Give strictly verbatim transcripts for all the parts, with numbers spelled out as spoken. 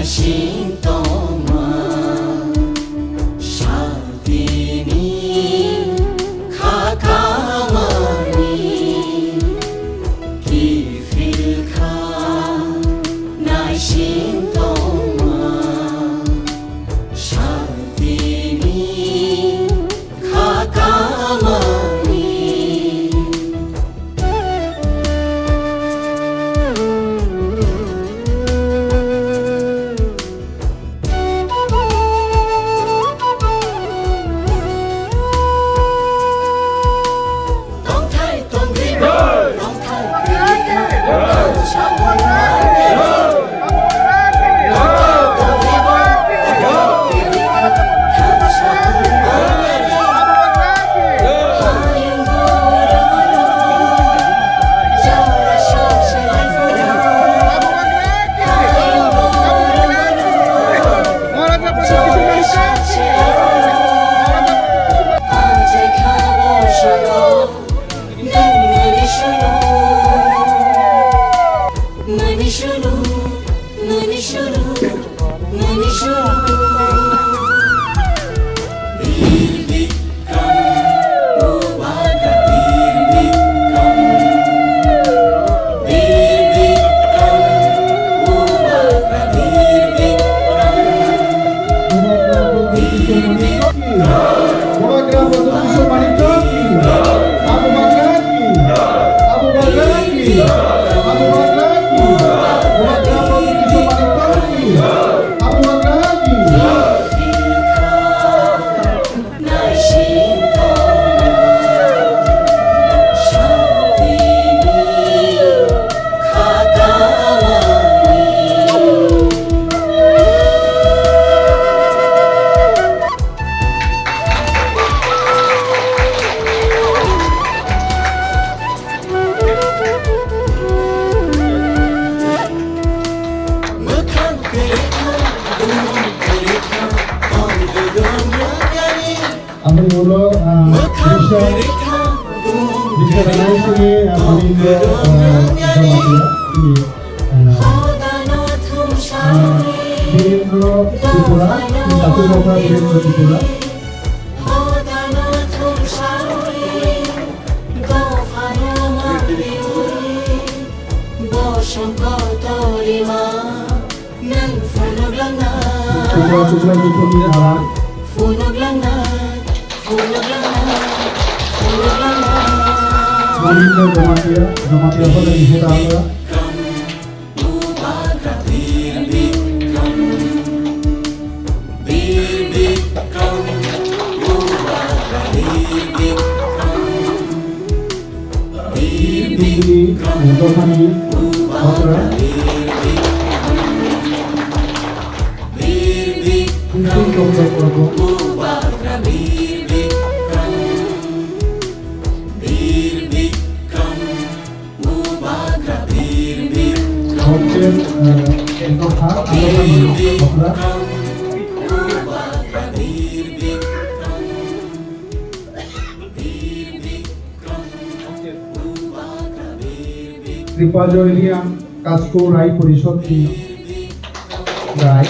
Sintoma shaltini khakamani kifilkha naisintoma shaltini khakamani. Aboni ulo, ah, Bisa, Bisa Ranaisuri, ah, Bonindra, ah, Jamatia, ini, ah, ah, Birendra Tripura, ini Datu Bokra Birendra Tripura. Tripura Tripura Tripura ni nara. Bonindra Jamatia, Jamatia hoda ni heda. Tini, eh, dophani okra. Tini, tini, tini, tini, tini. Hokhe, eh, dopha, dophani okra. Kripajoy Reang, Kasko Rai Porishod ni Rai.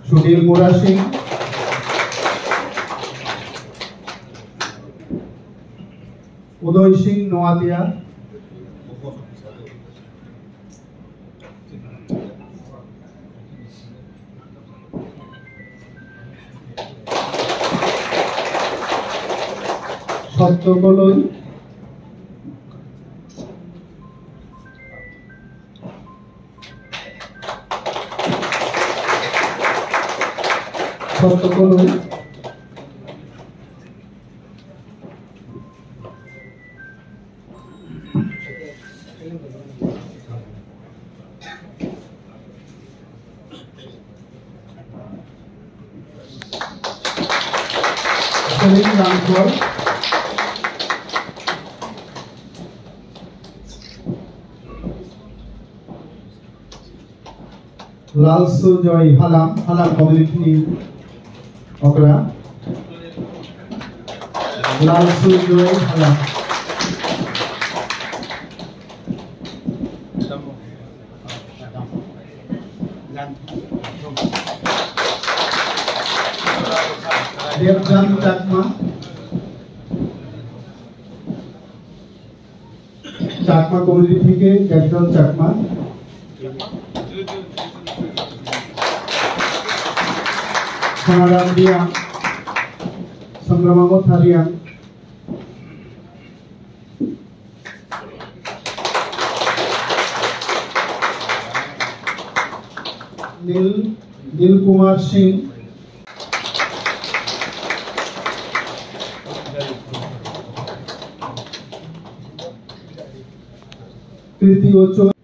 Sunil Murasing, Udoy Singh Noatia, Satya Koloi, Satya Koloi. Selim Rangkhol. Lal Sujoy Halam, Halam community ni okra. Lal Sujoi Hala. Debjan Chakma. Chakma community থেকে একজন চাকমা। সোনারাম রিয়াং, চন্দ্রমা মথা রিয়াং, নীল, নীল কুমার সিং, তৃতীয় চৌ-,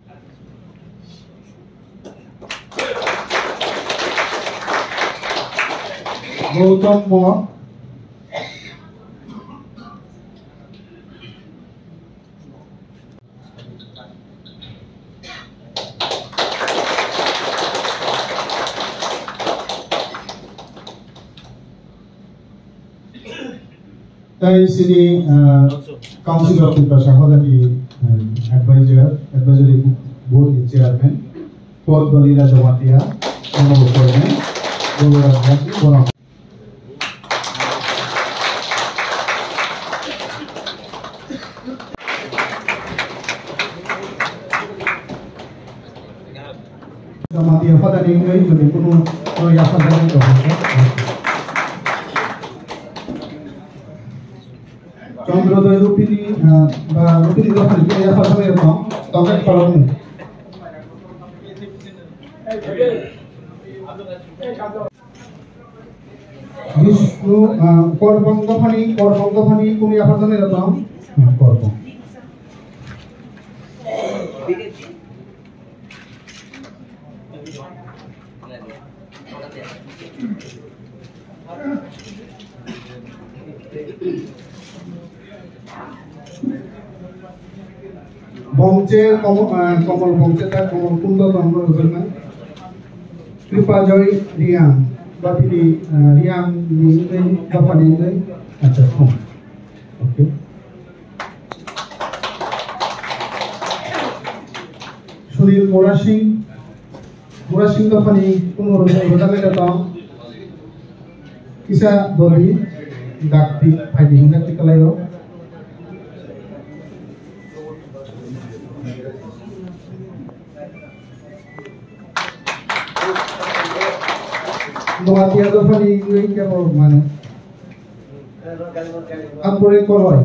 গৌতম মঠ। Tei chini, ah, Council of Tiprasa Hodani, ah, Advisor, Advisory Board ni Chairman, Podbali Rajamatia, Honorable Chairman, Guru Rajamatia, Bono. Jamatia Hodani wngwi jodi kunu, o, yapharjaknai tongkha. Chondrodoi Rupini, ah, ba Rupini dophani khe yapharjaknai rok tong, tongkhe khoroknwi. Bishnu, ah, Korbong dophani, Korbong dophani kunu yapharjaknai rok tong? Ah, Korbong. Bongche, Komo-, ah, Komol Bongche ta Komol Kundo tongno rwjaknai. Kripa Joy Riang, bapini, ah, Riang ni wngwi, dophani wngwi, acha, thum. Okay. Sunil Murasing, Murasing dophani kunu rwjaknai tong. Kisa doli dakti phaidi hinjakti kalaio. Noatia dophani wngwi kebo mano. Ampuri Koloi.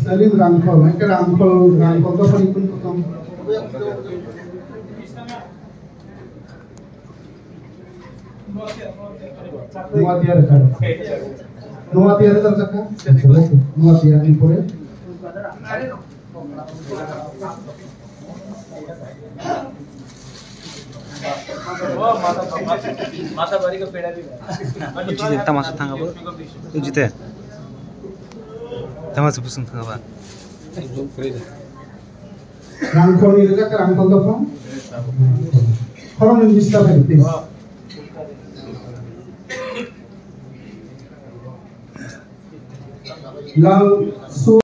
Salim Rangkhol, hai khe Rangkhol, Rangkhol dophani kunu kothom. Noatia rwkha. Noatia rwkha. Noatia ni pore. Jite, tamasa thangabo. Jite. Tamasa busung thangaba. Rangkhol ni rwjak, Rangkhol dophang. Khoroknwi list ta phai, please. Lal Su-